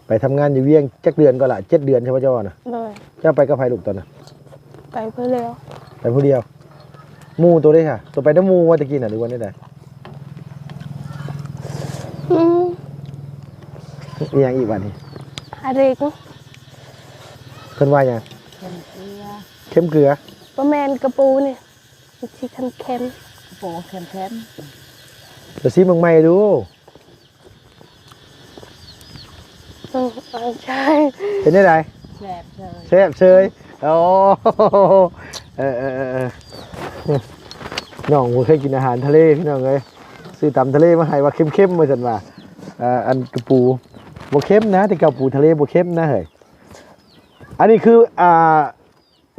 ໄປທຳງານຢູ່ວຽງຈັກເດືອນກໍລະ? ເຈັດເດືອນໃຊ່ບໍ່ເຈົ້ານະ? ໂດຍ. ເຈົ້າໄປກັບໃຜລູກຕອນນັ້ນ? ໄປຜູ້ດຽວ. ໄປຜູ້ດຽວ. ໝູ່ໂຕເດ້ຫະ? ໂຕໄປນຳໝູ່ວ່າຕະກີ້ນະ ຫຼືວ່າແນວໃດ? ອືມ ອີຫຍັງອີກບາດນີ້? ອາເລັກ. ເພິ່ນວ່າຫຍັງ? ເຄັມເກືອ. ເຄັມເກືອ? ບໍ່ແມ່ນກະປູນີ້ ມັນຊິເຄັມໆ. ກະປູເຄັມໆ. ລະຊີມເບິ່ງໃໝ່ດູ. ເອີ ເອີ ໃຊ່ ເປັນແນວໃດ? ແຊບເຊີຍ. ແຊບເຊີຍ. ໂອ້ ເອີ ເອີ ເອີ ເອີ ນ້ອງບໍ່ເຄີຍກິນອາຫານທະເລພີ່ນ້ອງເອີຍ ຊື້ຕຳທະເລມາໃຫ້ວ່າເຄັມໆ ວ່າຊັ້ນວ່າ. ເອີ ອັນກະປູບໍ່ເຄັມນະ ແຕ່ກະປູທະເລບໍ່ເຄັມນະເຮີ້ຍ. ອັນນີ້ຄື ອ່າ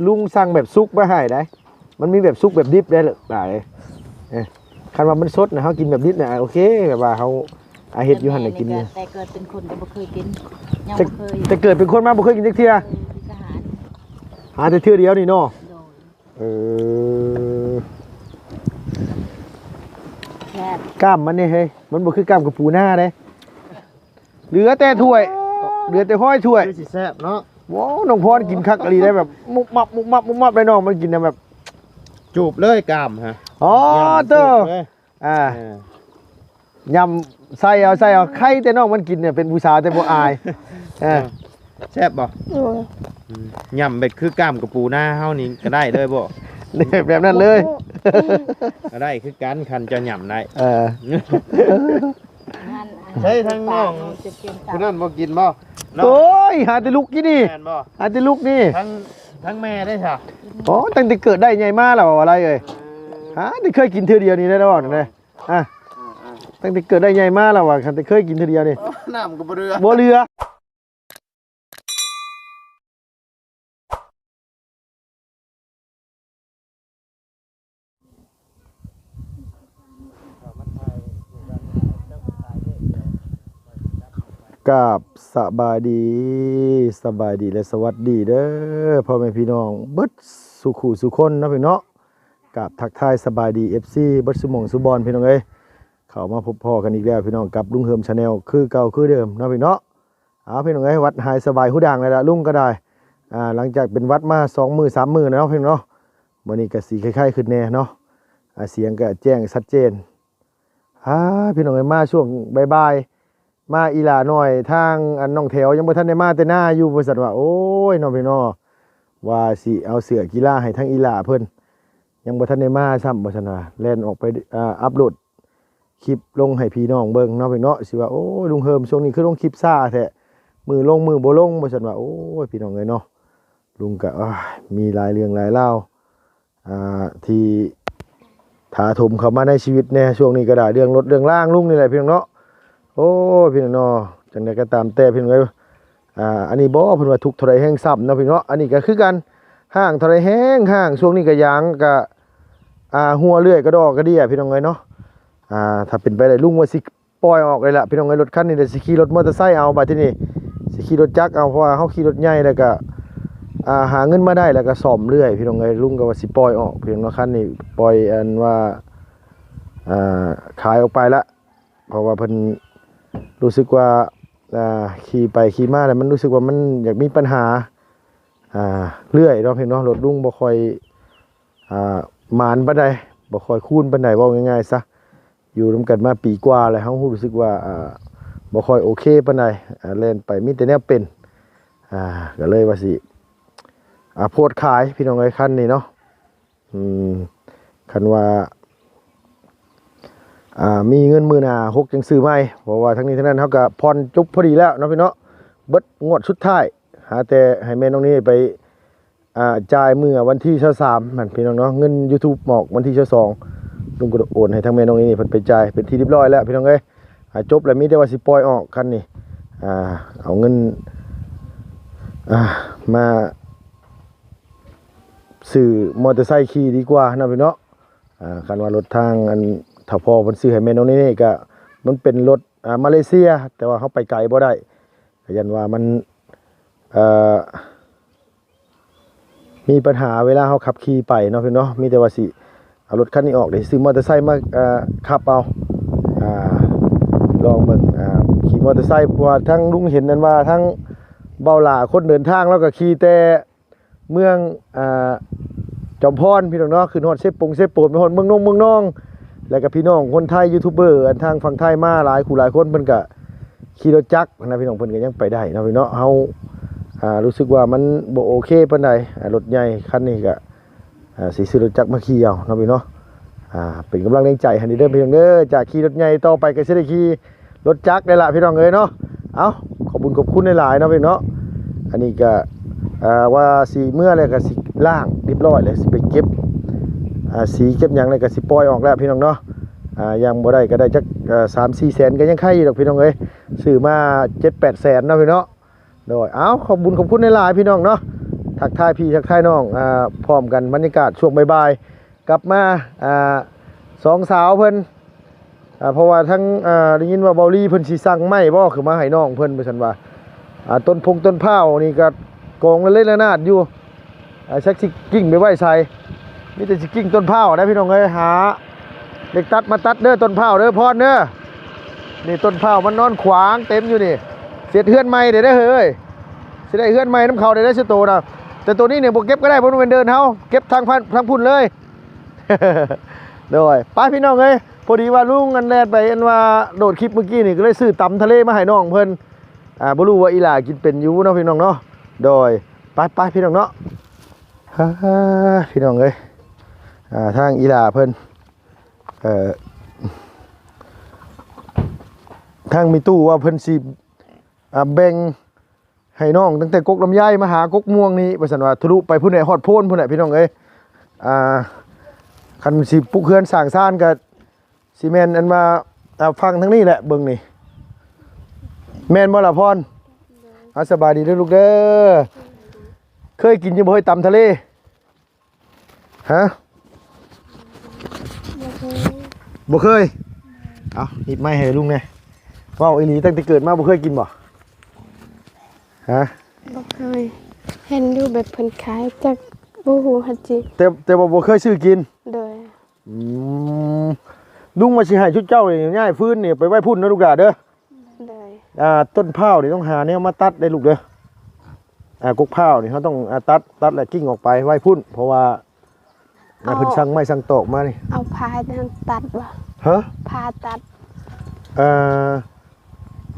ລຸງສັ່ງແບບສຸກມາໃຫ້ໄດ໋ ມັນມີແບບສຸກແບບດິບໄດ້ຫຼາຍ. ເອີ ຄັນວ່າມັນສົດນະ ເຮົາກິນແບບດິບນະ ໂອເຄ ແບບວ່າເຮົາ ອາ ເຮັດຢູ່ຫັ້ນແຫຼະກິນ. ແຕ່ເກີດເປັນຄົນກໍບໍ່ເຄີຍກິນ ຍັງ ແຕ່ ບໍ່ເຄີຍ ແຕ່ເກີດເປັນຄົນມາບໍ່ເຄີຍກິນຈັກເທື່ອ. ເອີ ກິນອາຫານ ຫາແຕ່ເທື່ອດຽວນີ້ເນາະ. ໂດຍ. ເອີ ແຊບ. ກ້າມມັນນີ້ເຮີ້ຍ ມັນບໍ່ຄືກ້າມກະປູນາເດ້. ເຫຼືອແຕ່ຖ້ວຍ ເຫຼືອແຕ່ຮ້ອຍຖ້ວຍ ຄືຊິແຊບເນາະ. ໂອ້ ນ້ອງພອນກິນຄັກອີ່ຫຼີໄດ໋ ແບບ ມຸບມັບ ມຸບມັບ ມຸບມັບ ໄດ໋ນ້ອງ ມັນກິນນະແບບ ຈູບເລີຍກ້າມຮະ. ອໍ ເຕີ ອ່າ ເອີ ຫຍ້ຳໃສ່ເອົາ ໃສ່ເອົາ. ໄຄແຕ່ນ້ອງມັນກິນເນຍ ເປັນຜູ້ສາວແຕ່ບໍ່ອາຍ. ເອີ ເອີ ແຊບບໍ່? ໂດຍ. ອືມ ຫຍ້ຳແບບຄືກ້າມກະປູນາເຮົານີ້ກໍໄດ້ເລີຍບໍ່? ແບບນັ້ນເລີຍ. ໂອ້ ກໍໄດ້ຄືກັນ ຄັນເຈົ້າຫຍ້ຳໄດ້. ເອີ ໃຊ່ທາງນ້ອງຜູ້ນັ້ນບໍ່ກິນບໍ່? ໂອ້ຍ ຫາແຕ່ລູກກິນນີ້. ແມ່ນບໍ່? ຫາແຕ່ລູກນີ້. ທັງ ທັງແມ່ໄດ້ຊະ? ອໍ ຕັ້ງແຕ່ເກີດໄດ້ໃຫຍ່ມາແລ້ວວ່າໄລເອີຍ. ເອີ ຫາແຕ່ເຄີຍກິນເທື່ອດຽວນີ້ໄດ້ແລ້ວເນາະ. ອ່າ ຕັ້ງແຕ່ເກີດໄດ້ໃຫຍ່ມາແລ້ວວ່າ ຄັນແຕ່ເຄີຍກິນເທື່ອດຽວນີ້ ໂອ້ ນ້ຳກໍບໍ່ເຫຼືອ ບໍ່ເຫຼືອ. ກາບສະບາຍດີ ສະບາຍດີ ແລະ ສະຫວັດດີເດີ ພໍ່ແມ່ພີ່ນ້ອງເບິດສູ່ຄູ່ສູ່ຄົນເນາະ ພີ່ນ້ອງເນາະ. ກາບທັກທາຍສະບາຍດີ ເອັຟຊີ ເບິດສູ່ໝ່ອງສູ່ບ່ອນ ພີ່ນ້ອງເອີຍ. ເຂົ້າມາພົບພໍ້ກັນອີກແລ້ວ ພີ່ນ້ອງ ກັບລຸງເຮີມ Channel ຄືເກົ່າຄືເດີມເນາະ ພີ່ນ້ອງເນາະ. ເອົາ ພີ່ນ້ອງເອີຍ ຫວັດຫາຍສະບາຍຫູດ່າງແລ້ວລະ ລຸງກໍໄດ້ ອ່າ ຫຼັງຈາກເປັນຫວັດມາສອງມື້ສາມມື້ແລ້ວເນາະ ພີ່ນ້ອງເນາະ. ມື້ນີ້ກໍຊິຄ້າຍໆຂຶ້ນແດ່ເນາະ ອ່າ ສຽງກໍແຈ້ງຊັດເຈນ. ອ່າ ພີ່ນ້ອງເອີຍ ມາຊ່ວງບ່າຍໆ ມາອີ່ຫຼ້ານ້ອຍ ທາງອັນນ້ອງແຖວຍັງບໍ່ທັນໄດ້ມາແຕ່ນາຢູ່ ວ່າຊັ້ນວ່າ. ໂອ້ຍ ນ້ອງພີ່ນ້ອງ ວ່າຊິເອົາເສື້ອກິລາໃຫ້ທາງອີ່ຫຼ້າເພິ່ນ ຍັງບໍ່ທັນໄດ້ມາຊ້ຳ ວ່າຊັ້ນວ່າ. ແລ່ນອອກໄປ ອ່າ ອັບໂຫຼດຄລິບລົງໃຫ້ພີ່ນ້ອງເບິ່ງເນາະ ພີ່ນ້ອງເນາະ ຊິວ່າ ໂອ້ຍ ລຸງເຮີມ ຊ່ວງນີ້ຄືລົງຄລິບຊ້າແທ້ ມື້ລົງມື້ບໍ່ລົງ ວ່າຊັ້ນວ່າ. ໂອ້ຍ ພີ່ນ້ອງເອີຍເນາະ ລຸງກະ ໂອ້ຍ ມີຫຼາຍເລື່ອງຫຼາຍລາວ ອ່າ ທີ່ຖາຖົມເຂົ້າມາໃນຊີວິດແດ່ ຊ່ວງນີ້ກໍໄດ້ ເລື່ອງລົດເລື່ອງລາງລຸງນີ້ແຫຼະ ພີ່ນ້ອງເນາະ. ໂອ້ຍ ພີ່ນ້ອງເນາະ ຈັ່ງໃດກໍຕາມແຕ່ ພີ່ນ້ອງເອີຍ ອ່າ ອັນນີ້ບໍ່ ເພິ່ນວ່າທຸກເທົ່າໃດແຮງຊ້ຳເນາະ ພີ່ນ້ອງເນາະ. ອັນນີ້ກໍຄືກັນ ຮ້າງເທົ່າໃດແຮງຮ້າງ ຊ່ວງນີ້ກໍຢາງກໍ ອ່າ ຮົ່ວເລື້ອຍ ກະດໍກະເດຍ ພີ່ນ້ອງເອີຍເນາະ. ອ່າ ຖ້າເປັນໄປໄດ້ ລຸງວ່າຊິ ປ່ອຍອອກເລີຍລະ ພີ່ນ້ອງເອີຍ. ລົດຄັນນີ້ລະຊິຂີ່ລົດມໍເຕີໄຊເອົາ ບາດທີນີ້ຊິຂີ່ລົດຈັກເອົາ ເພາະວ່າເຮົາຂີ່ລົດໃຫຍ່ແລ້ວກະ ອ່າ ຫາເງິນມາໄດ້ແລ້ວກະສ້ອມເລື້ອຍ ພີ່ນ້ອງເອີຍ. ລຸງກໍວ່າຊິປ່ອຍອອກ ພີ່ນ້ອງເນາະ ຄັນນີ້ ປ່ອຍ ອັນວ່າ ອ່າ ຂາຍອອກໄປລະ ເພາະວ່າເພິ່ນຮູ້ສຶກວ່າ ອ່າ ຂີ່ໄປຂີ່ມາແລ້ວມັນຮູ້ສຶກວ່າມັນຢາກມີບັນຫາ ອ່າ ເລື້ອຍເນາະ ພີ່ນ້ອງເນາະ. ລົດລຸງບໍ່ຄ່ອຍ ອ່າ ໝານປານໃດ ບໍ່ຄ່ອຍຄູນປານໃດ ເວົ້າງ່າຍໆຊະ. ຢູ່ນຳກັນມາປີກວ່າແລ້ວ ເຮົາຮູ້ສຶກວ່າ ອ່າ ບໍ່ຄ່ອຍໂອເຄປານໃດ ອ່າ ແລ່ນໄປມີແຕ່ແນວເປັນ ອ່າ ກໍເລີຍວ່າຊິ ອ່າ ໂພດຂາຍ ພີ່ນ້ອງເອີຍ ຄັນນີ້ເນາະ. ອືມ ຄັນວ່າ ອ່າ ມີເງິນມື້ໜ້າຫົກຈັ່ງຊື້ໃໝ່ ເພາະວ່າທັງນີ້ທັງນັ້ນເຮົາກໍຜ່ອນຈົບພໍດີແລ້ວເນາະ ພີ່ນ້ອງເນາະ. ເບິດງວດສຸດທ້າຍ ຫາແຕ່ໃຫ້ແມ່ນ້ອງນີ້ໄປ ອ່າ ຈ່າຍເມື່ອວັນທີຊາວສາມຫັ້ນ ພີ່ນ້ອງເນາະ. ເງິນ YouTube ອອກວັນທີຊາວສອງ ລຸງກໍໂອນໃຫ້ທາງແມ່ນ້ອງນີ້ເພິ່ນໄປຈ່າຍເປັນທີ່ຮຽບຮ້ອຍແລ້ວ ພີ່ນ້ອງເອີຍ. ອ່າ ຈົບແລ້ວ ມີແຕ່ວ່າຊິປ່ອຍອອກຄັນນີ້ ອ່າ ເອົາເງິນ ອ່າ ມາຊື້ມໍເຕີໄຊຂີ່ດີກວ່າເນາະ ພີ່ນ້ອງເນາະ. ອ່າ ຄັນວ່າລົດທາງອັນເຖົ້າພໍ່ເພິ່ນຊື້ໃຫ້ແມ່ນ້ອງນີ້ນີ້ ກໍມັນເປັນລົດ ອ່າ ມາເລເຊຍ ແຕ່ວ່າເຮົາໄປໄກບໍ່ໄດ້ ກໍຢ້ານວ່າມັນ ເອີ ມີບັນຫາເວລາເຮົາຂັບຂີ່ໄປເນາະ ພີ່ນ້ອງເນາະ. ມີແຕ່ວ່າຊິເອົາລົດຄັນນີ້ອອກ ແລ້ວຊິຊື້ມໍເຕີໄຊມາ ເອີ ຂັບເອົາ ອ່າ ລອງເບິ່ງ ອ່າ ຂີ່ ມໍເຕີໄຊ ເພາະວ່າທາງລຸງເຫັນນັ້ນວ່າ ທາງເບົາຫຼ້າຄົນເດີນທາງ ລາວກໍຂີ່ແຕ່ເມືອງ ອ່າ ຈອມພອນ ພີ່ນ້ອງເນາະ, ຂຶ້ນຮອດເຊໂປງເຊໂປນ ໄປຮອດເມືອງນົງເມືອງນອງ. ແລ້ວກໍພີ່ນ້ອງຄົນໄທ ຢູທູບເບີ ອັນທາງຝັ່ງໄທມາຫຼາຍຄູ່ຫຼາຍຄົນ ເພິ່ນກໍຂີ່ລົດຈັກນະ ພີ່ນ້ອງ, ເພິ່ນກໍຍັງໄປໄດ້ເນາະ ພີ່ນ້ອງເນາະ. ເຮົາ ອ່າ ຮູ້ສຶກວ່າມັນບໍ່ໂອເຄປານໃດ, ອ່າ ລົດໃຫຍ່ຄັນນີ້ກໍ ອ່າ ຊິຊື້ລົດຈັກມາຂີ່ເອົາເນາະ ພີ່ນ້ອງເນາະ. ອ່າ ເປັນກຳລັງແຮງໃຈໃຫ້ເດີ ພີ່ນ້ອງເດີ. ຈາກຂີ່ລົດໃຫຍ່ ຕໍ່ໄປກໍຊິໄດ້ຂີ່ລົດຈັກໄດ້ລະ ພີ່ນ້ອງເອີຍເນາະ. ເອົ້າ ຂອບບຸນຂອບຄຸນຫຼາຍໆເນາະ ພີ່ນ້ອງເນາະ. ອັນນີ້ກໍ ອ່າ ວ່າຊິເມືອແລ້ວ ກໍຊິລ້າງຮຽບຮ້ອຍແລ້ວ ຊິໄປເກັບ ອ່າ ສີເກັບຫຍັງແລ້ວ ກໍຊິປ່ອຍອອກແລ້ວ ພີ່ນ້ອງເນາະ. ອ່າ ຢ່າງບໍ່ໄດ້ກໍໄດ້ຈັກ ເອີ່ ສາມສີ່ແສນ ກໍຍັງໄຄຢູ່ດອກ ພີ່ນ້ອງເອີຍ, ຊື້ມາເຈັດແປດແສນເນາະ ພີ່ນ້ອງເນາະ. ໂດຍ ເອົາ ຂອບບຸນຂອບຄຸນຫຼາຍໆ ພີ່ນ້ອງເນາະ. ທັກທາຍພີ່ ທັກທາຍນ້ອງ ອ່າ ພ້ອມກັນ ບັນຍາກາດຊ່ວງບ່າຍໆ. ກັບມາ ອ່າ ສອງສາວເພິ່ນ ອ່າ ເພາະວ່າທາງ ອ່າ ໄດ້ຍິນວ່າເບົາລີເພິ່ນຊິສັ່ງໄມ້ບໍ່ ຄືມາໃຫ້ນ້ອງເພິ່ນ ວ່າຊັ້ນວ່າ. ອ່າ ຕົ້ນພົງຕົ້ນພ້າວນີ້ກໍກອງລະເລະລະນາດຢູ່. ອ່າ ຈັກຊິກິ່ງໄປໄວ້ໃສ, ມີແຕ່ຊິກິ່ງຕົ້ນພ້າວນະ ພີ່ນ້ອງເອີຍ. ຫາເຫຼັກຕັດມາຕັດເດີ ຕົ້ນພ້າວເດີ ພອນເດີ. ນີ້ຕົ້ນພ້າວມັນນອນຂວາງເຕັມຢູ່ນີ້, ເຮັດເຮືອນໃໝ່ໄດ້ເດີເຮີ້ຍ. ຊິໄດ້ເຮືອນໃໝ່ນຳເຂົາໄດ້ເດີ ຊິໂຕນະ. ແຕ່ໂຕນີ້ນີ້ບໍ່ເກັບກໍໄດ້ ບໍ່ແມ່ນເດີ່ນເຮົາ, ເກັບທາງ ທາງພຸ້ນເລີຍ. ໂດຍ ໄປພີ່ນ້ອງເອີຍ, ພໍດີວ່າລຸງອັນແລ່ນໄປ ອັນວ່າໂດດຄລິບມື້ກີ້ນີ້ ກໍເລີຍຊື້ຕຳທະເລມາໃຫ້ນ້ອງເພິ່ນ. ອ່າ ບໍ່ຮູ້ວ່າອີຫຼ້າກິນເປັນຢູ່ບໍ່ເນາະ ພີ່ນ້ອງເນາະ. ໂດຍ ໄປໆ ພີ່ນ້ອງເນາະ. ຮາ ພີ່ນ້ອງເອີຍ ອ່າ ທາງອີຫຼ້າເພິ່ນ ເອີ ທາງມີຕູ້ວ່າເພິ່ນຊິ ອ່າ ແບ່ງ ໃຫ້ນ້ອງຕັ້ງແຕ່ກົກລຳໄຍມາຫາກົກມ່ວງນີ້ ວ່າຊັ້ນວ່າ ທະລຸໄປພຸ້ນແຫຼະ ຮອດໂພນພຸ້ນແຫຼະ ພີ່ນ້ອງເອີຍ. ອ່າ ຄັນຊິປຸກເຮືອນສ້າງຊານກໍຊິແມ່ນອັນວ່າ ອ່າ ຝັ່ງທາງນີ້ແຫຼະ ເບິ່ງນີ້ ແມ່ນບໍ່ລະພອນ? ອ່າ ສະບາຍດີເດີລູກເດີ. ເຄີຍກິນຢູ່ບໍ່ເຮີ້ຍ ຕຳທະເລ? ຮະ? ບໍ່ເຄີຍ ບໍ່ເຄີຍ? ເອົາ ຫຍິບໄມ້ໃຫ້ລຸງແດ່. ເວົ້າອີ່ຫຼີ ຕັ້ງແຕ່ເກີດມາບໍ່ເຄີຍກິນບໍ່? ຮະ? ບໍ່ເຄີຍ. ເຫັນຢູ່ແບບເພິ່ນຂາຍ ແຕ່ບໍ່ຮູ້ວ່າຈິ ແຕ່ ແຕ່ວ່າບໍ່ເຄີຍຊື້ກິນ? ໂດຍ. ອືມ ລຸງວ່າຊິໃຫ້ຊຸມເຈົ້ານີ້ຍ້າຍຟືນນີ້ໄປໄວ້ພຸ້ນເດີລູກຫຼາເດີ. ໂດຍ. ອ່າ ຕົ້ນພ້າວນີ້ຕ້ອງຫາແນວມາຕັດເດ້ລູກເດີ. ອ່າ ກົກພ້າວນີ້ເຮົາຕ້ອງ ອ່າ ຕັດ ຕັດແລ້ວກິ່ງອອກໄປໄວ້ພຸ້ນ ເພາະວ່າ ອ່າ ເພິ່ນສັ່ງໄມ້ສັ່ງຕອກມານີ້. ເອົາພ້າຕັດບໍ່? ຮະ? ພ້າຕັດ. ເອີ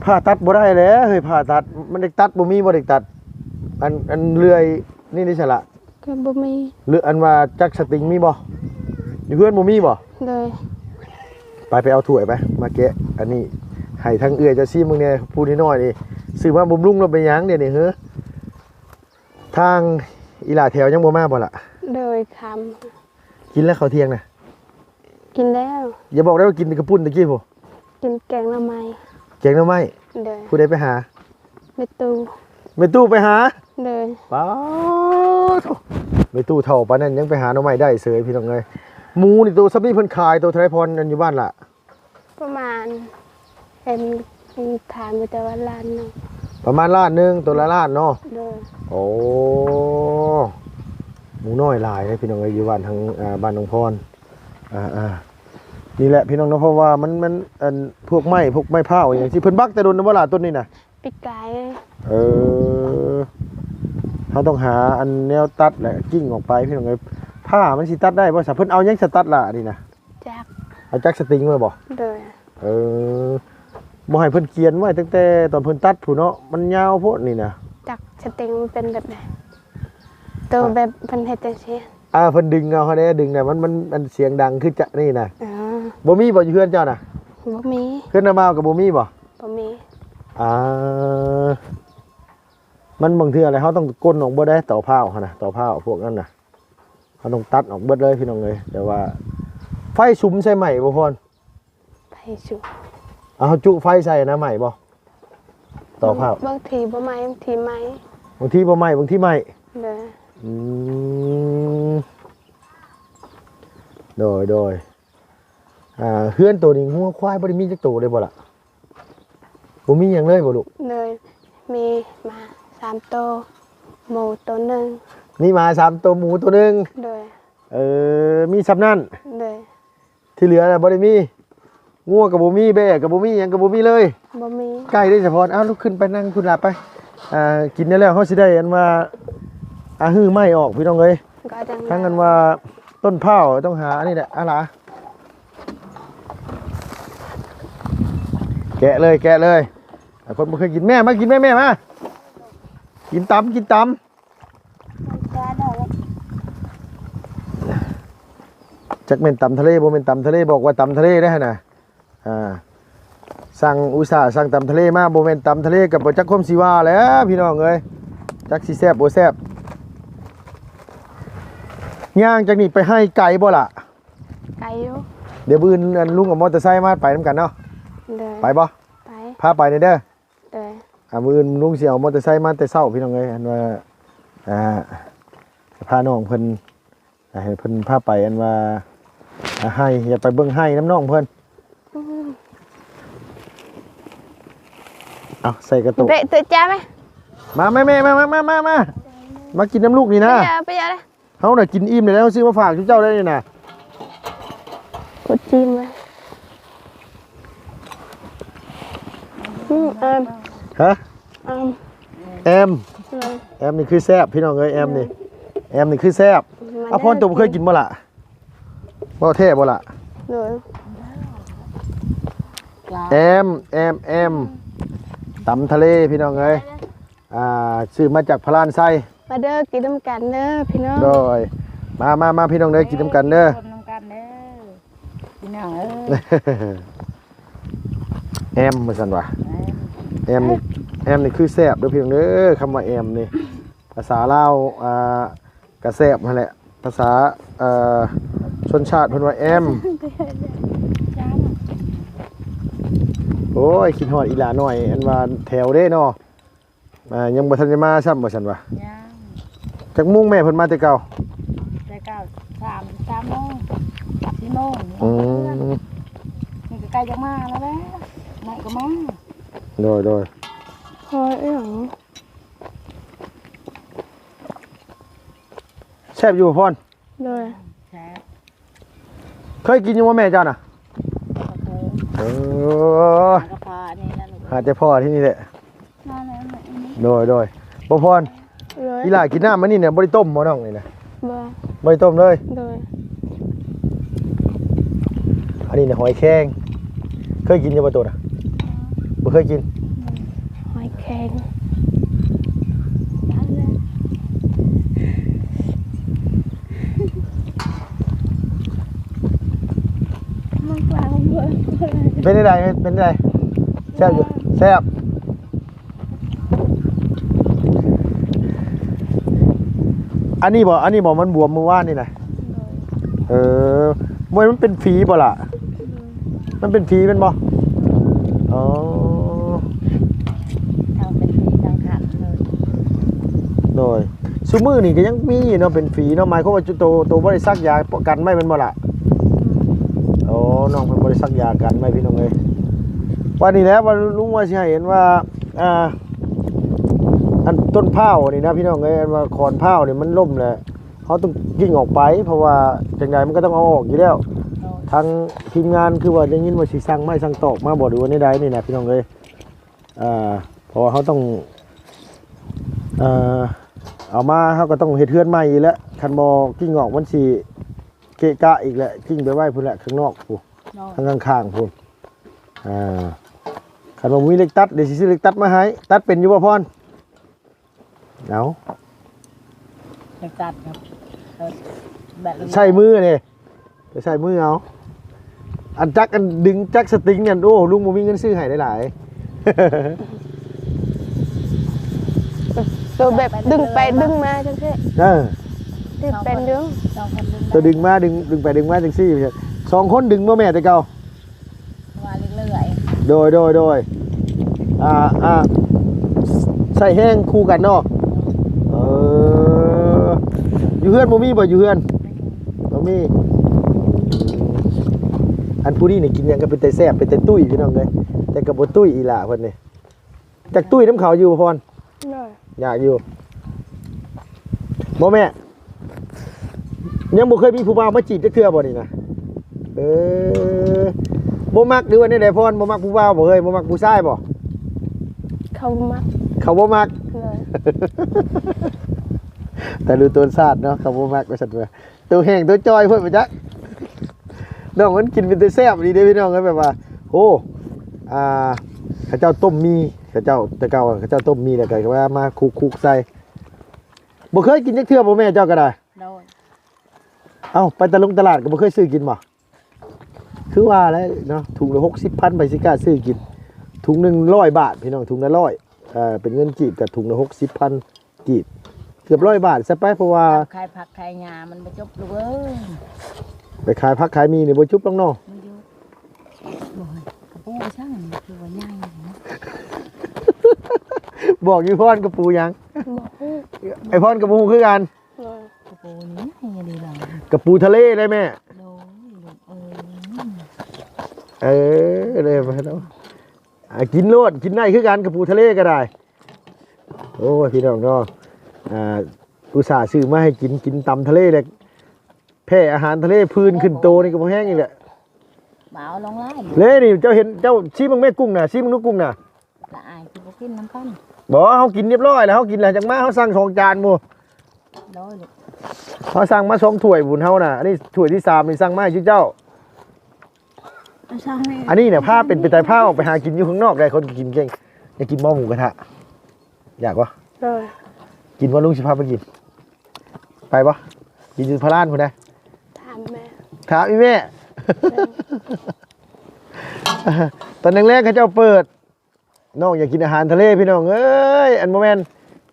ພ້າຕັດບໍ່ໄດ້ແຫຼະເຮີ້ຍ ພ້າຕັດ ມັນເດັກຕັດ ບໍ່ມີບໍ່ເດັກຕັດ ອັນ ອັນເລື່ອຍນີ້ນີ້ຊະລະ. ກໍບໍ່ມີ. ຫຼືອັນວ່າຈັກສະຕິງມີບໍ່? ຢູ່ເຮືອນບໍ່ມີບໍ່? ໂດຍ. ໄປ ໄປເອົາຖ້ວຍໄປ ມາແກະ ອັນນີ້ໃຫ້ທາງເອື້ອຍເຈົ້າຊີມເບິ່ງແດ່. ຜູ້ນ້ອຍໆນີ້ຊື້ມາບຳລຸງແລ້ວເປັນຫຍັງດຽວນີ້ເຮີ? ທາງອີຫຼ້າແຖວຍັງບໍ່ມາບໍ່ລະ? ໂດຍ. ຄ່ຳ. ກິນແລ້ວເຂົ້າທ່ຽງນະ? ກິນແລ້ວ. ຢ່າບອກໄດ້ວ່າກິນແຕ່ກະປຸ້ນຕະກີ້ພຸ້ນ. ກິນແກງໜໍ່ໄມ້. ແກງໜໍ່ໄມ້? ໂດຍ. ຜູ້ໃດໄປຫາ? ແມ່ຕູ້. ແມ່ຕູ້ໄປຫາ? ໂດຍ. ປາໂທ້ ແມ່ຕູ້ເຖົ້າປານນັ້ນຍັງໄປຫາໜໍ່ໄມ້ໄດ້ເສີຍ ພີ່ນ້ອງເອີຍ. ໝູນີ້ໂຕສ່ຳນີ້ເພິ່ນຂາຍໂຕເທົ່າໃດພອນ ອັນຢູ່ບ້ານລະ? ປະມານ ເຫັນຖາມຢູ່ແຕ່ວ່າລ້ານໜຶ່ງ. ປະມານລ້ານໜຶ່ງ ໂຕລະລ້ານເນາະ? ໂດຍ. ໂອ້ ໝູນ້ອຍຫຼາຍເດ້ພີ່ນ້ອງເອີຍ ຢູ່ບ້ານທາງ ອ່າ ບ້ານໜອງພອນ. ອ່າໆ ນີ້ແຫຼະພີ່ນ້ອງເນາະ ເພາະວ່າມັນ ມັນ ອັນ ພວກໄມ້ ພວກໄມ້ພ້າວຫຍັງຊີ້ ເພິ່ນບັກແຕ່ດົນແລ້ວບໍ່ລະຕົ້ນນີ້ນະ? ປີກາຍ. ເອີ ເຮົາຕ້ອງຫາອັນແນວຕັດ ແລະ ກິ່ງອອກໄປພີ່ນ້ອງເອີຍ. ພ້າມັນຊິຕັດໄດ້ບໍ່ຊະ? ເພິ່ນເອົາຫຍັງສະຕັດລະອັນນີ້ນະ? ຈັກ. ເອົາຈັກສະຕິງມາບໍ່? ໂດຍ. ເອີ ບໍ່ໃຫ້ເພິ່ນຂຽນໄວ້ຕັ້ງແຕ່ຕອນເພິ່ນຕັດພຸ້ນເນາະ ມັນຍາວໂພດນີ້ນະ. ຈັກສະຕິງມັນເປັນແບບໃດ? ໂຕ ອ່ະ ແບບເພິ່ນເຮັດຈັ່ງຊີ້. ອ່າ ເພິ່ນດຶງເອົາຫັ້ນແຫຼະ ດຶງແລ້ວມັນ ມັນ ມັນສຽງດັງຄືຈະນີ້ນະ. ອໍ ບໍ່ມີບໍ່ຢູ່ເຮືອນເຈົ້ານະ? ບໍ່ມີ. ເຮືອນນ້າບ່າວກໍບໍ່ມີບໍ່? ບໍ່ມີ. ອ່າ ມັນບາງເທື່ອແຫຼະ ເຮົາຕ້ອງກົນອອກເບິດເດ້ ຕໍພ້າວຫັ້ນນະ ຕໍພ້າວພວກນັ້ນນະ ເຮົາຕ້ອງຕັດອອກເບິດເລີຍພີ່ນ້ອງເອີຍ. ແຕ່ວ່າໄຟສຸມໃສ່ໄໝ້ບໍ່ພອນ? ໄຟສຸມ. ເອົາ ເຮົາຈຸໄຟໃສ່ນະ ໄໝ້ບໍ່? ຕໍພ້າວ. ບາງທີບໍ່ໄໝ້ ບາງທີໄໝ້. ບາງທີບໍ່ໄໝ້ ບາງທີໄໝ້. ໂດຍ. ອືມ ໂດຍ ໂດຍ. ອ່າ ເຮືອນໂຕນີ້ງົວຄວາຍບໍ່ໄດ້ມີຈັກໂຕເລີຍບໍ່ລະ? ບໍ່ມີຫຍັງເລີຍບໍ່ລູກ? ໂດຍ. ມີໝາສາມໂຕ ໝູໂຕໜຶ່ງ. ມີໝາສາມໂຕ ໝູໂຕໜຶ່ງ. ໂດຍ. ເອີ ມີສ່ຳນັ້ນ? ໂດຍ. ທີ່ເຫຼືອນະບໍ່ໄດ້ມີ? ງົວກໍບໍ່ມີ ແບ້ກໍບໍ່ມີ ຫຍັງກໍບໍ່ມີເລີຍ. ບໍ່ມີ. ໄກ່ເດ້ສະພອນ? ອ້າວ ລຸກຂຶ້ນໄປນັ່ງພຸ້ນລະໄປ. ອ່າ ກິນແລ້ວ ເຮົາຊິໄດ້ອັນວ່າ ອ່າ ຮື້ໄມ້ອອກ ພີ່ນ້ອງເອີຍ. ກໍຈັ່ງ ທັງອັນວ່າຕົ້ນພ້າວ ຕ້ອງຫາອັນນີ້ແຫຼະ. ອາຫຼາ ແກະເລີຍ ແກະເລີຍ. ອ່າ ຄົນບໍ່ເຄີຍກິນ ແມ່ມາກິນ ແມ່ ແມ່ມາ ກິນຕຳ ກິນຕຳ. ຈັກແມ່ນຕຳທະເລ ບໍ່ແມ່ນຕຳທະເລ ບອກວ່າຕຳທະເລໄດ້ຫັ້ນນະ. ອ່າ ສັ່ງ ອຸດສ່າສັ່ງຕຳທະເລມາ ບໍ່ແມ່ນຕຳທະເລ ກໍບໍ່ຈັກຄວາມຊິວ່າແຫຼະພີ່ນ້ອງເອີຍ. ຈັກຊິແຊບບໍ່ແຊບ. ຍ່າງຈາກນີ້ໄປໄຮ່ໄກບໍ່ລະ? ໄກຢູ່. ດຽວມື້ອື່ນອັນລຸງເອົາມໍເຕີໄຊມາ ໄປນຳກັນເນາະ. ໂດຍ. ໄປບໍ່? ໄປ. ພາໄປແດ່ເດີ. ໂດຍ. ອ່າ ມື້ອື່ນລຸງຊິເອົາມໍເຕີໄຊມາແຕ່ເຊົ້າ ພີ່ນ້ອງເອີຍ. ອັນວ່າ ອ່າ ພານ້ອງເພິ່ນ ອ່າ ໃຫ້ເພິ່ນພາໄປ ອັນວ່າ ອ່າ ໄຮ່ ຢາກໄປເບິ່ງໄຮ່ນຳນ້ອງເພິ່ນ. ອືມ ເອົາໃສ່ກະໂຕະ ເຕະ ເຕະຈ້າໄໝ? ມາແມ່ ມາ ມາ ມາ ມາ ມາ ມາກິນນຳລູກນີ້ນະ. ໄປເອົາ ໄປເອົາເລີຍ. ເຮົານະກິນອີ່ມແລ້ວ ເຮົາຊື້ມາຝາກເຈົ້າໄດ້ນີ້ນະ. ກົດຈີນໄວ້. ອືມ ແອມ. ຮະ? ແອມ. ແອມ. ແອມນີ້ຄືແຊບ ພີ່ນ້ອງເອີຍ ແອມນີ້ ແອມນີ້ຄືແຊບ. ອາພອນ ໂຕບໍ່ເຄີຍກິນບໍ່ລະ? ເວົ້າແທ້ບໍ່ລະ? ໂດຍ. ແອມ ແອມ ແອມ ຕຳທະເລ ພີ່ນ້ອງເອີຍ. ອ່າ ຊື້ມາຈາກພະລານໄຊ. ມາເດີ ກິນນຳກັນເດີພີ່ນ້ອງ. ໂດຍ. ມາ ມາ ມາ ພີ່ນ້ອງເດີ ກິນນຳກັນເດີ ກິນນຳກັນເດີພີ່ນ້ອງເອີຍ. ແອມວ່າຊັ້ນວ່າ ແອມ ແອມນີ້ ແອມນີ້ຄືແຊບເດີພີ່ນ້ອງເດີ. ຄຳວ່າແອມນີ້ ພາສາລາວ ອ່າ ກະແຊບຫັ້ນແຫຼະ. ພາສາ ເອີ ຊົນຊາດເພິ່ນວ່າແອມ. ໂອ້ຍ ຄິດຮອດອີ່ຫຼ້ານ້ອຍ ອັນວ່າແຖວເດ້ເນາະ. ອ່າ ຍັງບໍ່ທັນໄດ້ມາຊ້ຳວ່າຊັ້ນວ່າ. ຍັງ. ຈັກໂມງແມ່ເພິ່ນມາແຕ່ເກົ່າ? ແຕ່ເກົ່າ ສາມ ສາມໂມງ ສີ່ໂມງ. ອືມ ນີ້ກໍໃກ້ຈະມາແລ້ວແຫຼະ ນ້ອຍກໍມາ. ໂດຍ ໂດຍ. ເອີ ອີຫຍັງ? ແຊບຢູ່ບໍ່ພອນ? ໂດຍ. ແຊບ. ເຄີຍກິນຢູ່ບໍ່ແມ່ເຈົ້ານະ? ບໍ່ເຄີຍ. ເອີ ຫາກໍພໍອັນນີ້ແຫຼະລູກ ຫາແຕ່ພໍທີ່ນີ້ແຫຼະ. ມາແລ້ວແມ່. ໂດຍ ໂດຍ. ບໍ່ພອນ ໂດຍ. ອີ່ຫຼ້າກິນນ້ຳອັນນີ້ນະ ບໍ່ໄດ້ຕົ້ມບໍ່ນ້ອງນີ້ນະ? ບໍ່ ບໍ່ໄດ້ຕົ້ມເລີຍ. ໂດຍ. ອັນນີ້ນະ ຫອຍແຄງ ເຄີຍກິນຢູ່ບໍ່ໂຕນະ? ບໍ່ເຄີຍກິນ. ຫອຍແຄງ ເປັນຈັ່ງໃດ? ເປັນຈັ່ງໃດ? ແຊບຢູ່ ແຊບ. ອັນນີ້ບໍ່? ອັນນີ້ບໍ່? ມັນບວມມື້ວານນີ້ນະ. ໂດຍ. ເອີ ບໍ່ ມັນເປັນຝີບໍ່ລະ? ໂດຍ. ມັນເປັນຜີແມ່ນບໍ່? ອໍ ທັງເປັນຜີທັງຂັນເລີຍ. ໂດຍ. ຊຸມື້ນີ້ກໍຍັງມີຢູ່ເນາະ ເປັນຜີເນາະ. ໝາຍຄວາມວ່າໂຕ ໂຕບໍ່ໄດ້ສັກຢາກັນໄວ້ແມ່ນບໍ່ລະ? ອືມ. ໂອ້ ນ້ອງເພິ່ນບໍ່ໄດ້ສັກຢາກັນໄວ້ ພີ່ນ້ອງເອີຍ. ວ່ານີ້ແຫຼະ ວ່າລຸງວ່າຊິໃຫ້ເຫັນວ່າ ອ່າ ອັນຕົ້ນພ້າວນີ້ນະ ພີ່ນ້ອງເອີຍ ອັນວ່າຂອນພ້າວນີ້ມັນລົ້ມແຫຼະ ເຮົາຕ້ອງກິ້ງອອກໄປ ເພາະວ່າຈັ່ງໃດມັນກໍຕ້ອງເອົາອອກຢູ່ແລ້ວ. ໂດຍ. ທາງທີມງານຄືວ່າໄດ້ຍິນວ່າຊິສັ່ງໄມ້ສັ່ງຕອກມາບໍ່ ຫຼືວ່າແນວໃດນີ້ນະ ພີ່ນ້ອງເອີຍ. ອ່າ ເພາະວ່າເຮົາຕ້ອງ ເອີ ເອົາມາ ເຮົາກໍຕ້ອງເຮັດເຮືອນໃໝ່ອີກແຫຼະ ຄັນບໍ່ກິ້ງອອກມັນຊິເກະກະອີກແຫຼະ ກິ້ງໄປໄວ້ພຸ້ນແຫຼະ ຂ້າງນອກພຸ້ນ ເນາະ ທາງຂ້າງໆ ພຸ້ນ. ອ່າ ຄັນວ່າບໍ່ມີເຫຼັກຕັດ ດຽວຊິຊື້ເຫຼັກຕັດມາໃຫ້. ຕັດເປັນຢູ່ບໍ່ພອນ? ເອົາ ເຫຼັກຕັດ ເອີ ແບບ ໃຊ້ມືເດ້ ໄປໃຊ້ມືເອົາ. ອັນຈັກ ອັນດຶງຈັກສະຕິງນັ້ນ ໂອ້ ລຸງບໍ່ມີເງິນຊື້ໃຫ້ຫຼາຍໆ. ໂຕແບບດຶງໄປດຶງມາຈັ່ງຊີ້. ເອີ ຖືກເປັນຢູ່ ສອງຄົນດຶງໄດ້ ໂຕດຶງມາດຶງ ດຶງໄປດຶງມາຈັ່ງຊີ້. ສອງຄົນດຶງບໍ່ແມ່ແຕ່ເກົ່າ? ວ່າເລື້ອຍໆ. ໂດຍ ໂດຍ ໂດຍ. ອ່າ ອ່າ ໃຊ້ແຮງຄູ່ກັນເນາະ. ເອີ ຢູ່ເຮືອນບໍ່ມີບໍ່? ຢູ່ເຮືອນບໍ່ມີ. ອັນຜູ້ນີ້ນີ້ກິນຫຍັງກໍເປັນຕາແຊບ ເປັນຕາຕຸ້ຍ ພີ່ນ້ອງເອີຍ ແຕ່ກໍບໍ່ຕຸ້ຍອີ່ຫຼ້າເພິ່ນນີ້. ຈັກຕຸ້ຍນຳເຂົາຢູ່ບໍ່ພອນ? ໂດຍ. ຢາກຢູ່ບໍ່ແມ່? ຍັງບໍ່ເຄີຍມີຜູ້ບ່າວມາຈີບຈັກເທື່ອບໍ່ນີ້ນະ? ເອີ ບໍ່ມັກ ຫຼືວ່າແນວໃດພອນ? ບໍ່ມັກຜູ້ບ່າວບໍ່ເຮີ້ຍ? ບໍ່ມັກຜູ້ຊາຍບໍ່? ເຂົາບໍ່ມັກ. ເຂົາບໍ່ມັກ. ໂດຍ. ແຕ່ຮູ້ຕົນຊາດເນາະ ເຂົາບໍ່ມັກວ່າຊັ້ນວ່າ. ໂຕແຫ້ງໂຕຈ່ອຍໂພດບໍ່ຈັກ. ນ້ອງມັນກິນເປັນຕາແຊບອີ່ຫຼີເດ້ພີ່ນ້ອງເອີຍ ແບບວ່າ ໂອ້ ອ່າ ເຂົາເຈົ້າຕົ້ມໝີ່ ເຂົາເຈົ້າ ແຕ່ເກົ່າເຂົາເຈົ້າຕົ້ມໝີ່ ແລ້ວກໍວ່າມາຄຸກໆໃສ່. ບໍ່ເຄີຍກິນຈັກເທື່ອບໍ່ແມ່ເຈົ້າກໍໄດ້? ໂດຍ. ເອົ້າ ໄປຕະລົງຕະຫຼາດກໍບໍ່ເຄີຍຊື້ກິນບໍ່? ຄືວ່າແຫຼະເນາະ ຖົງລະຫົກສິບພັນ ໃຜຊິກ້າຊື້ກິນ. ຖົງໜຶ່ງຮ້ອຍບາດພີ່ນ້ອງ ຖົງລະຮ້ອຍ ເປັນເງິນກີບກໍຖົງລະຫົກສິບພັນ ກີບ ເກືອບຮ້ອຍບາດຊະໄປ ເພາະວ່າຂາຍຜັກຂາຍຫຍ້າມັນບໍ່ຈົບລູກເອີຍ. ໄປຂາຍຜັກຂາຍໝີ່ນີ້ບໍ່ຈົບດອກເນາະ. ມັນຢູ່ ໂອ້ຍ ກະປູຊ່າງຄືວ່າໃຫຍ່ເນາະ. ບອກອີ່ພອນກະປູຫຍັງ? ບໍ່ຮູ້. ໄອ້ພອນກະບໍ່ຮູ້ຄືກັນ. ໂດຍ. ກະປູນີ້ໃຫຍ່ດີລະ ກະປູທະເລໄດ໋ແມ່. ໂດຍ ເອີ ເອີ ເດ້ ໄປເນາະ. ອ່າ ກິນໂລດ ກິນໄດ້ຄືກັນ ກະປູທະເລກໍໄດ້. ໂອ້ຍ ພີ່ນ້ອງເນາະ ອ່າ ອຸດສ່າຊື້ມາໃຫ້ກິນ ກິນຕຳທະເລແລ້ວ ແພ້ອາຫານທະເລ ຜື່ນຂຶ້ນໂຕນີ້ກໍບໍ່ແຮງອີກແຫຼະ. ມາເອົາລອງຫຼາຍເລີຍນີ້ ເຈົ້າເຫັນ ເຈົ້າຊີມເບິ່ງແມ່ ກຸ້ງນະ ຊີມເບິ່ງດູກຸ້ງນະ. ລະອາຍຊິບໍ່ກິນນຳກັນ. ບໍ່ ເຮົາກິນຮຽບຮ້ອຍແລ້ວ ເຮົາກິນແລ້ວຈັ່ງມາ ເຮົາສັ່ງສອງຈານໝູ່. ໂດຍ. ເຮົາສັ່ງມາສອງຖ້ວຍພຸ້ນເຮົານະ ອັນນີ້ຖ້ວຍທີສາມນີ້ ສັ່ງມາໃຫ້ເຈົ້າ. ອັນນີ້ນະ ພາເປັນໄປ ແຕ່ພາອອກໄປຫາກິນຢູ່ຂ້າງນອກໄດ້ ຄົນກິນເກັ່ງ. ຢາກກິນບໍ່ໝູກະທະ? ຢາກບໍ່? ໂດຍ. ກິນບໍ່ ລຸງຊິພາໄປກິນ. ໄປບໍ່? ກິນຢູ່ພະລານພຸ້ນນະ. ຖາມແມ່ ຖາມອີ່ແມ່. ໂດຍ. ຕອນແລງໆເຂົາເຈົ້າເປີດ. ນ້ອງຢາກກິນອາຫານທະເລພີ່ນ້ອງເອີຍ ອັນບໍ່ແມ່ນ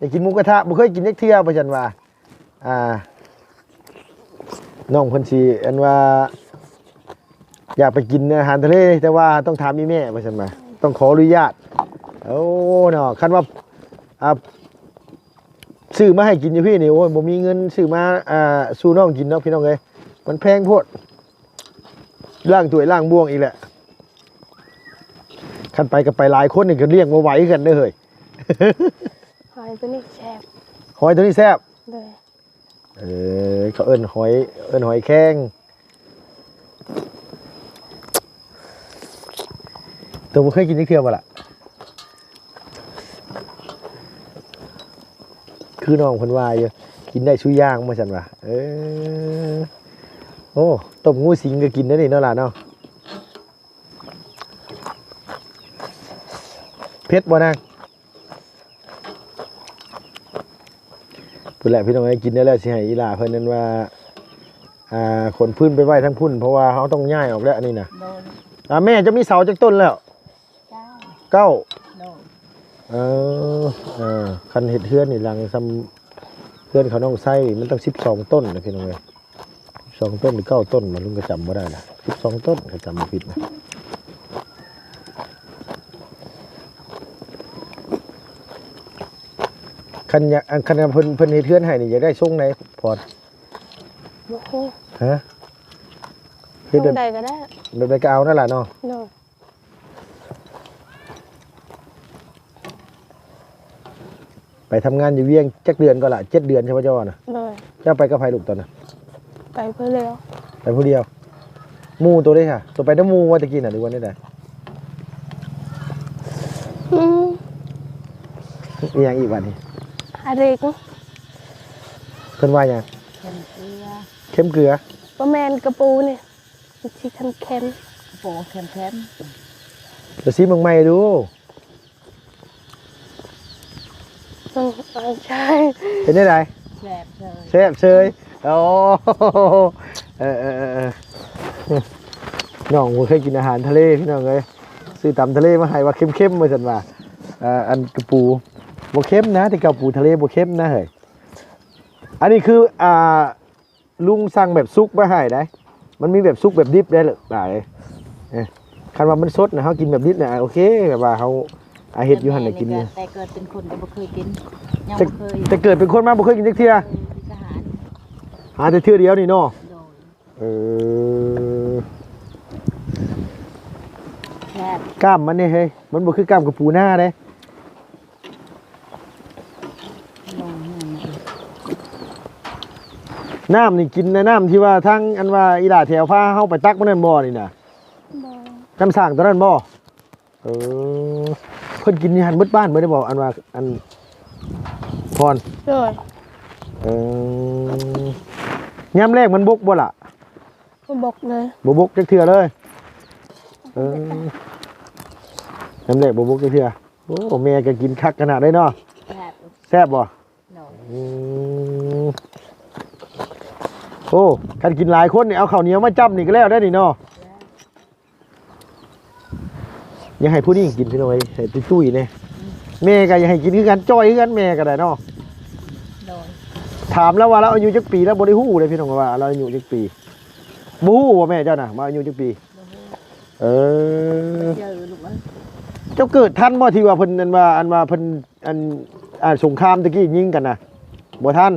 ຢາກກິນໝູກະທະ ບໍ່ເຄີຍກິນຈັກເທື່ອ ວ່າຊັ້ນວ່າ. ອ່າ ນ້ອງເພິ່ນຊິ ອັນວ່າ ຢາກໄປກິນອາຫານທະເລ ແຕ່ວ່າຕ້ອງຖາມອີ່ແມ່ ວ່າຊັ້ນວ່າ ຕ້ອງຂໍອະນຸຍາດ. ໂອ້ ເນາະ ຄັນວ່າ ອ່າ ຊື້ມາໃຫ້ກິນຢູ່ພີ້ນີ້ ໂອ້ຍ ບໍ່ມີເງິນຊື້ມາ ອ່າ ສູ່ນ້ອງກິນດອກພີ່ນ້ອງເອີຍ ມັນແພງໂພດ. ລ້າງຖ້ວຍລ້າງບ່ວງອີກແຫຼະ. ຄັນໄປກໍໄປຫຼາຍຄົນນີ້ກໍລ້ຽງບໍ່ໄຫວຄືກັນເດີເຮີ້ຍ. ຫອຍໂຕນີ້ແຊບ. ຫອຍໂຕນີ້ແຊບ? ໂດຍ. ເອີ ເຂົາເອີ້ນຫອຍ ເອີ້ນຫອຍແຄງ. ໂຕບໍ່ເຄີຍກິນຈັກເທື່ອບໍ່ລະ? ຄືນ້ອງເພິ່ນວ່າຢູ່ ກິນໄດ້ຊຸຢ່າງວ່າຊັ້ນວ່າ. ເອີ ໂອ້ ຕົ້ມງູສິງກໍກິນໄດ້ນີ້ເນາະຫຼານເນາະ. ເຜັດບໍ່ນາງ? ພຸ້ນແຫຼະພີ່ນ້ອງເອີຍ ກິນໄດ້ແລ້ວ ຊິໃຫ້ອີ່ຫຼ້າເພິ່ນນັ້ນວ່າ ອ່າ ຂົນຟືນໄປໄວ້ທາງພຸ້ນ ເພາະວ່າເຮົາຕ້ອງຍ້າຍອອກແລ້ວ ອັນນີ້ນະ. ໂດຍ. ອ່າ ແມ່ເຈົ້າມີເສົາຈັກຕົ້ນແລ້ວ? ເກົ້າ. ເກົ້າ. ໂດຍ. ເອີ ເອີ ຄັນເຮັດເຮືອນນີ້ຫຼັງສ່ຳເຮືອນເຂົານ້ອງໄຊນີ້ ມັນຕ້ອງສິບສອງຕົ້ນນະພີ່ນ້ອງເອີຍ. ສອງຕົ້ນຫຼືເກົ້າຕົ້ນ ລຸງກໍຈຳບໍ່ໄດ້ລະ ສິບສອງຕົ້ນ ກໍຈຳບໍ່ຜິດນະ. ຄັນຢາກ ອັນ ຄັນເພິ່ນ ເພິ່ນເຮັດເຮືອນໃຫ້ນີ້ ຢາກໄດ້ຊົງໃດພອນ? ບໍ່ຮູ້. ຮະ? ເຮັດແບບ ຊົງໃດກໍໄດ້ ແບບໃດກໍເອົານັ້ນລະເນາະ. ໂດຍ. ໄປທຳງານຢູ່ວຽງຈັກເດືອນກໍລະ? ເຈັດເດືອນໃຊ່ບໍ່ເຈົ້າວ່ານະ? ໂດຍ. ເຈົ້າໄປກັບໃຜລູກຕອນນັ້ນ? ໄປຜູ້ດຽວ. ໄປຜູ້ດຽວ. ໝູ່ໂຕເດ້ຫະ? ໂຕໄປນຳໝູ່ວ່າຕະກີ້ນະ ຫຼືວ່າແນວໃດ? ອືມ ອີຫຍັງອີກບາດນີ້? ອາເລັກ. ເພິ່ນວ່າຫຍັງ? ເຄັມເກືອ. ເຄັມເກືອ? ບໍ່ແມ່ນ ກະປູນີ້ ມັນຊິເຄັມໆ. ກະປູເຄັມໆ. ລະຊີມເບິ່ງໃໝ່ດູ. ອືມ ເອີ ໃຊ່. ເປັນແນວໃດ? ແຊບເຊີຍ. ແຊບເຊີຍ. ໂອ້ ເອີ ເອີ ເອີ ເອີ ນ້ອງບໍ່ເຄີຍກິນອາຫານທະເລພີ່ນ້ອງເອີຍ ຊື້ຕຳທະເລມາໃຫ້ວ່າເຄັມໆ ວ່າຊັ້ນວ່າ. ເອີ ອັນກະປູບໍ່ເຄັມນະ ແຕ່ກະປູທະເລບໍ່ເຄັມນະເຮີ້ຍ. ອັນນີ້ຄື ອ່າ ລຸງສັ່ງແບບສຸກມາໃຫ້ໄດ໋ ມັນມີແບບສຸກແບບດິບໄດ້ຫຼາຍ. ເອີ ຄັນວ່າມັນສົດນະ ເຮົາກິນແບບດິບນະ ໂອເຄ ແບບວ່າເຮົາ ອາ ເຮັດຢູ່ຫັ້ນແຫຼະກິນ. ແຕ່ເກີດເປັນຄົນກໍບໍ່ເຄີຍກິນ ຍັງ ແຕ່ ບໍ່ເຄີຍ ແຕ່ເກີດເປັນຄົນມາບໍ່ເຄີຍກິນຈັກເທື່ອ. ເອີ ຫາແຕ່ເທື່ອດຽວນີ້ເນາະ. ໂດຍ. ເອີ ແຊບ. ກ້າມມັນນີ້ເຮີ້ຍ ມັນບໍ່ຄືກ້າມກະປູນາເດ້. ນ້ຳນີ້ກິນແຕ່ນ້ຳທີ່ວ່າທາງ ອັນວ່າອີ່ຫຼ້າແຖວພາເຮົາໄປຕັກມື້ນັ້ນບໍ່ນີ້ນະ? ບໍ່. ນ້ຳສ້າງຕົວນັ້ນບໍ່? ເອີ ເພິ່ນກິນຢູ່ຫັ້ນເບິດບ້ານເບິດໄດ້ບໍ່? ອັນວ່າ ອັນ ພອນ ໂດຍ ເອີ ຍາມແລງມັນບົກບໍ່ລະ? ບໍ່ບົກເລີຍ ບໍ່ບົກຈັກເທື່ອເລີຍ ເອີ ຍາມແລງບໍ່ບົກຈັກເທື່ອ. ໂອ້ ແມ່ກໍກິນຄັກຂະໜາດເລີຍເນາະ ແຊບ ແຊບບໍ່? ໂດຍ ອືມ ໂອ້ ຄັນກິນຫຼາຍຄົນນີ້ ເອົາເຂົ້າໜຽວມາຈ້ຳນີ້ກໍແລ້ວໄດ໋ນີ້ເນາະ. ຢາກໃຫ້ຜູ້ນີ້ກິນ ພີ່ນ້ອງເອີຍ ໃຫ້ຕຸ້ຍໆແດ່. ແມ່ກໍຢາກໃຫ້ກິນຄືກັນ ຈ່ອຍຄືກັນ ແມ່ກໍໄດ້ເນາະ. ໂດຍ ຖາມລາວວ່າລາວອາຍຸຈັກປີ ລາວບໍ່ໄດ້ຮູ້ເດ້ ພີ່ນ້ອງ ວ່າລາວອາຍຸຈັກປີ. ບໍ່ຮູ້ບໍ່ແມ່ເຈົ້ານະ ວ່າອາຍຸຈັກປີ? ບໍ່ຮູ້. ເອີ ເຈົ້າເກີດທັນບໍ່ ທີ່ວ່າເພິ່ນ ອັນວ່າ ອັນວ່າເພິ່ນ ອັນ ອ່າ ສົງຄາມຕະກີ້ຍິງກັນນະ? ບໍ່ທັນ.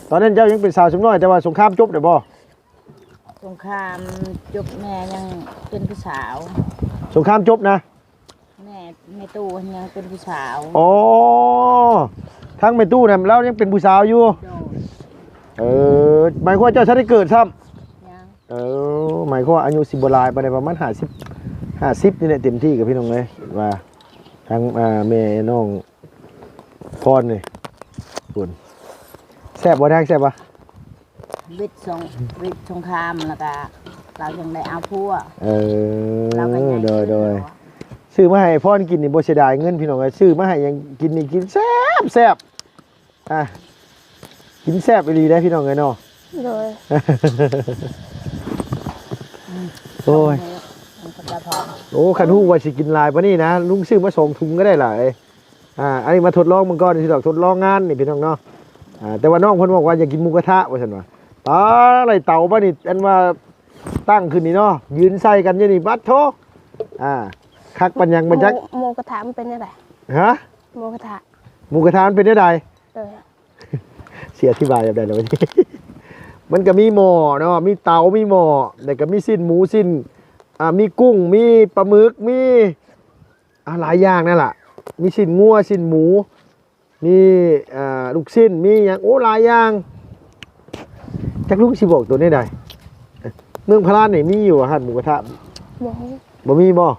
ບໍ່ທັນ. ຕອນນັ້ນເຈົ້າຍັງເປັນສາວຊົມນ້ອຍ ແຕ່ວ່າສົງຄາມຈົບແລ້ວບໍ່? ສົງຄາມຈົບແມ່ຍັງເປັນຜູ້ສາວ. ສົງຄາມຈົບນະ? ແມ່ ແມ່ຕູ້ຍັງເປັນຜູ້ສາວ. ອໍ ທາງແມ່ຕູ້ນະ ລາວຍັງເປັນຜູ້ສາວຢູ່. ໂດຍ ເອີ ໝາຍຄວາມວ່າເຈົ້າທັນໄດ້ເກີດຊ້ຳ? ຍັງ. ເອີ ໝາຍຄວາມວ່າອາຍຸຊິບໍ່ຫຼາຍປານໃດ ປະມານຫ້າສິບ ຫ້າສິບນີ້ແຫຼະເຕັມທີ່ ກັບພີ່ນ້ອງເອີຍ ວ່າທາງ ອ່າ ແມ່ນ້ອງ ພອນນີ້ພຸ້ນ. ແຊບບໍ່ນາງ ແຊບບໍ່? ວິດສົງ ວິດສົງຄາມ ແລ້ວກະລາວຍັງໄດ້ເອົາຜົວ. ເອີ ໂດຍໆ ຊື້ມາໃຫ້ພອນກິນນີ້ບໍ່ເສຍດາຍເງິນ ພີ່ນ້ອງເອີຍ ຊື້ມາໃຫ້ຫຍັງກິນນີ້ກິນແຊບໆ. ອ່າ ກິນແຊບອີ່ຫຼີເດ້ພີ່ນ້ອງເອີຍເນາະ. ໂດຍ ໂອ້ຍ ໂອ້ ຄັນຮູ້ວ່າຊິກິນຫຼາຍປານນີ້ນະ ລຸງຊື້ມາສອງຖົງກໍໄດ້ຫຼາຍ. ອ່າ ອັນນີ້ມາທົດລອງເບິ່ງກ່ອນ ຊິດອກທົດລອງງານນີ້ພີ່ນ້ອງເນາະ. ອ່າ ແຕ່ວ່ານ້ອງເພິ່ນບອກວ່າຢາກກິນໝູກະທະວ່າຊັ້ນວ່າ. ປາ ໄລ່ເຕົາປານນີ້ ອັນວ່າຕັ້ງຂຶ້ນນີ້ເນາະ ຢືນໃສ່ກັນຢູ່ນີ້ ປາດໂທ້. ອ່າ ຄັກປານຫຍັງບໍ່ຈັກ. ໝູ ໝູກະທະມັນເປັນແນວໃດ? ຮະ? ໝູກະທະ ໝູກະທະມັນເປັນແນວໃດ? ໂດຍ ຊິອະທິບາຍແບບໃດລະບັດນີ້? ມັນກໍມີໝໍ້ເນາະ ມີເຕົາ ມີໝໍ້ ແລ້ວກໍມີຊີ້ນໝູ ຊີ້ນ ອ່າ ມີກຸ້ງ ມີປາໝຶກ ມີ ອ່າ ຫຼາຍຢ່າງນັ້ນລະ ມີຊີ້ນງົວ ຊີ້ນໝູ ມີ ອ່າ ລູກຊີ້ນ ມີຫຍັງ ໂອ້ ຫຼາຍຢ່າງ. ຈັກລຸງຊິບອກໂຕແນວໃດ. ເມືອງພະລານນີ້ມີຢູ່ບໍ່ຮ້ານໝູກະທະ? ບໍ່ຮູ້. ບໍ່ມີບໍ່?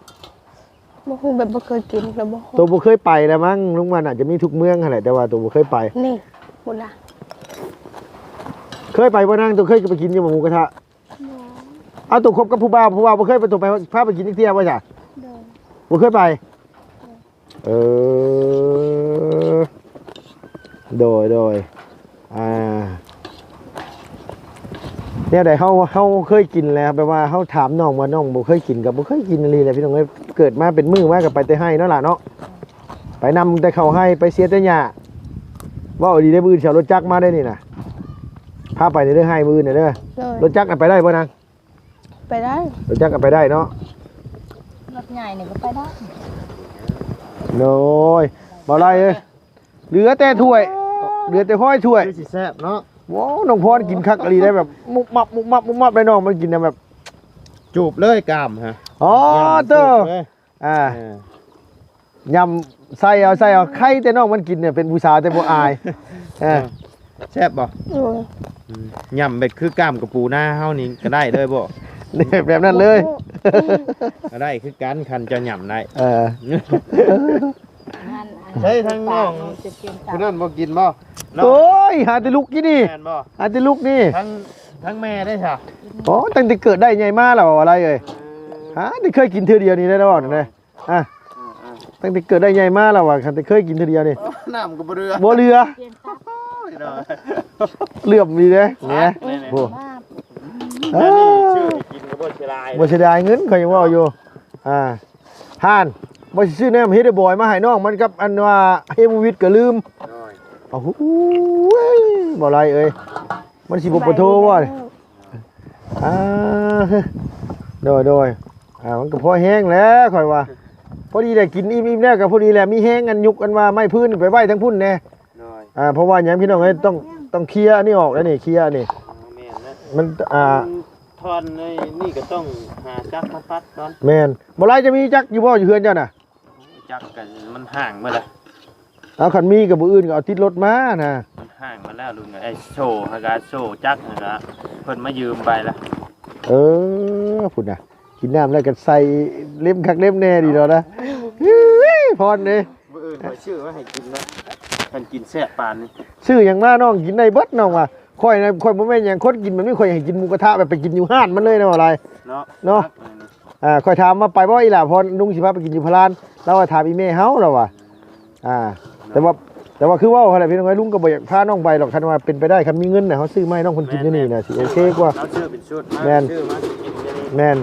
ບໍ່ຮູ້ ແບບບໍ່ເຄີຍກິນແລ້ວບໍ່ຮູ້. ໂຕບໍ່ເຄີຍໄປແລ້ວມັ້ງ ລຸງວ່າໜ້າຈະມີທຸກເມືອງຫັ້ນແຫຼະ ແຕ່ວ່າໂຕບໍ່ເຄີຍໄປ. ນີ້ ພຸ້ນນະ ເຄີຍໄປບໍ່ນາງ? ໂຕເຄີຍໄປກິນຢູ່ບໍ່ໝູກະທະ? ບໍ່. ເອົາ ໂຕຄົບກັບຜູ້ບ່າວ ຜູ້ບ່າວບໍ່ເຄີຍໄປ ໂຕໄປ ພາໄປກິນຈັກເທື່ອບໍ່ຊະ? ໂດຍ ບໍ່ເຄີຍໄປ. ເອີ ໂດຍ ໂດຍ ອ່າ ແນວໃດເຮົາ ເຮົາເຄີຍກິນແລ້ວ ແບບວ່າເຮົາຖາມນ້ອງວ່ານ້ອງບໍ່ເຄີຍກິນກໍບໍ່ເຄີຍກິນອີ່ຫຼີແຫຼະ ພີ່ນ້ອງເອີຍ. ເກີດມາເປັນມື້ມາກໍໄປແຕ່ໄຮ່ເນາະຫຼ້າເນາະ ໄປນຳແຕ່ເຂົ້າໄຮ່ ໄປເສຍແຕ່ຫຍ້າ. ເວົ້າອີ່ຫຼີເດ້ ມື້ອື່ນຊິເອົາລົດຈັກມາໄດ້ນີ້ນະ ພາໄປໃນເດີ ໄຮ່ມື້ອື່ນນະເດີ. ໂດຍ ລົດຈັກນະໄປໄດ້ບໍ່ນາງ? ໄປໄດ້. ລົດຈັກກໍໄປໄດ້ເນາະ ລົດໃຫຍ່ນີ້ກໍໄປໄດ້. ໂດຍ ບໍ່ໄດ້ເອີຍ ເຫຼືອແຕ່ຖ້ວຍ ເຫຼືອແຕ່ຮ້ອຍຖ້ວຍ ຄືຊິແຊບເນາະ. ໂອ້ ນ້ອງພອນກິນຄັກອີ່ຫຼີໄດ໋ ແບບ ມຸບມັບ ມຸບມັບ ມຸບມັບໄດ໋ ນ້ອງມັນກິນນະ ແບບ ຈູບເລີຍກ້າມຮະ. ອໍ ເຕີ ອ່າ ເອີ ຫຍ້ຳໃສ່ເອົາ ໃສ່ເອົາ ໄຄແຕ່ນ້ອງມັນກິນເນຍ ເປັນຜູ້ສາວແຕ່ບໍ່ອາຍ. ເອີ ເອີ ແຊບບໍ່? ໂດຍ ອືມ ຫຍ້ຳແບບຄືກ້າມກະປູນາເຮົານີ້ກໍໄດ້ເລີຍບໍ່? ແບບນັ້ນເລີຍ ໂອ້ ກໍໄດ້ຄືກັນ ຄັນເຈົ້າຫຍ້ຳໄດ້. ເອີ ໃຊ້ທາງນ້ອງຜູ້ນັ້ນບໍ່ກິນບໍ່? ໂອ້ຍ ຫາແຕ່ລູກກິນນີ້ ແມ່ນບໍ່? ຫາແຕ່ລູກນີ້ ທັງ ທັງແມ່ໄດ້ຊະ. ອໍ ຕັ້ງແຕ່ເກີດໄດ້ໃຫຍ່ມາແລ້ວ ອາໄລເອີຍ ເອີ ຫາແຕ່ເຄີຍກິນເທື່ອດຽວນີ້ໄດ້ແລ້ວ ເວົ້ານັ້ນເດ້. ອ່ະ ອ່າໆ ຕັ້ງແຕ່ເກີດໄດ້ໃຫຍ່ມາແລ້ວວ່າ ຄັນແຕ່ເຄີຍກິນເທື່ອດຽວນີ້ ໂອ້ ນ້ຳກໍບໍ່ເຫຼືອ ບໍ່ເຫຼືອ ໂອ້ຍ ເຫຼືອມດີເດ້ ແໝ ໂອ້ ອັນນີ້ຊື້ໃຫ້ກິນກໍບໍ່ເສຍດາຍ ບໍ່ເສຍດາຍເງິນ ຂ້ອຍຍັງເວົ້າຢູ່. ອ່າ ທ່ານ ບໍ່ຊິຊື້ແນວເຮັດໃຫ້ບອຍມາໃຫ້ນ້ອງມັນກັບອັນວ່າເຮໂມວິດກໍລືມ. ໂດຍ ໂອ້ໂຫ ບໍ່ໄລເອີຍ ມັນຊິບໍ່ປະໂທບໍ່? ອ່າ ໂດຍໆ ອ່າ ມັນກໍພໍແຮງແຫຼະຂ້ອຍວ່າ ພໍດີແຫຼະ ກິນອີ່ມໆແລ້ວກໍພໍດີແຫຼະ ມີແຮງອັນຍົກອັນວ່າໄມ້ພື້ນໄປໄວ້ທາງພຸ້ນແດ່. ໂດຍ ອ່າ ເພາະວ່າຫຍັງພີ່ນ້ອງເອີຍ ຕ້ອງ ຕ້ອງເຄຍອັນນີ້ອອກແລ້ວນີ້ ເຄຍອັນນີ້ ແມ່ນແລ້ວ ມັນ ອ່າ ທ່ອນໃນນີ້ກໍຕ້ອງຫາຈັກມາຕັດກ່ອນ. ແມ່ນ ບໍ່ຫຼາຍຈະມີຈັກຢູ່ບໍ່ ຢູ່ເຮືອນເຈົ້ານະ? ຈັກກໍມັນຫ້າງເບິດລະ. ເອົາ ຄັນມີກໍມື້ອື່ນກໍເອົາຕິດລົດມານະ. ມັນຫ້າງມາແລ້ວລຸງເອີຍ ໂສ້ ຫາກະໂສ້ຈັກ ຫາກະເພິ່ນມາຢືມໄປລະ. ເອີ ພຸ້ນນະ ກິນນ້ຳແລ້ວກໍໃສ່ເລັມຄັກເລັມແນ່ດີດອກນະ. ເຮີ້ຍ ພອນເດ້ ມື້ອື່ນຂ້ອຍຊື້ມາໃຫ້ກິນນະ ຄັນກິນແຊບປານນີ້. ຊື້ຫຍັງມານ້ອງກິນໄດ້ເບິດ ນ້ອງວ່າ. ຂ້ອຍນະ ຂ້ອຍບໍ່ແມ່ນຫຍັງ ຄົນກິນແບບນີ້ ຂ້ອຍຢາກໃຫ້ກິນໝູກະທະ ແບບໄປກິນຢູ່ຮ້ານມັນເລີຍນະ ບໍ່ຫຼາຍ ເນາະ ເນາະ. ອ່າ ຂ້ອຍຖາມວ່າໄປບໍ່ອີ່ຫຼ້າ ພອນ ລຸງຊິພາໄປກິນຢູ່ພະລານ. ລາວວ່າຖາມອີ່ແມ່ເຮົາ ລາວວ່າ ອ່າ ແຕ່ວ່າ ແຕ່ວ່າຄືເວົ້າຫັ້ນແຫຼະພີ່ນ້ອງເອີຍ ລຸງກໍບໍ່ຢາກພານ້ອງໄປດອກ. ຄັນວ່າເປັນໄປໄດ້ ຄັນມີເງິນນະ ເຮົາຊື້ມາໃຫ້ນ້ອງເພິ່ນກິນຢູ່ນີ້ນະ ຊິໂອເຄກວ່າ. ເຮົາຊື້ເປັນຊຸດມາ ແມ່ນ ຊື້ມາກິນຢູ່ນີ້. ແມ່ນ.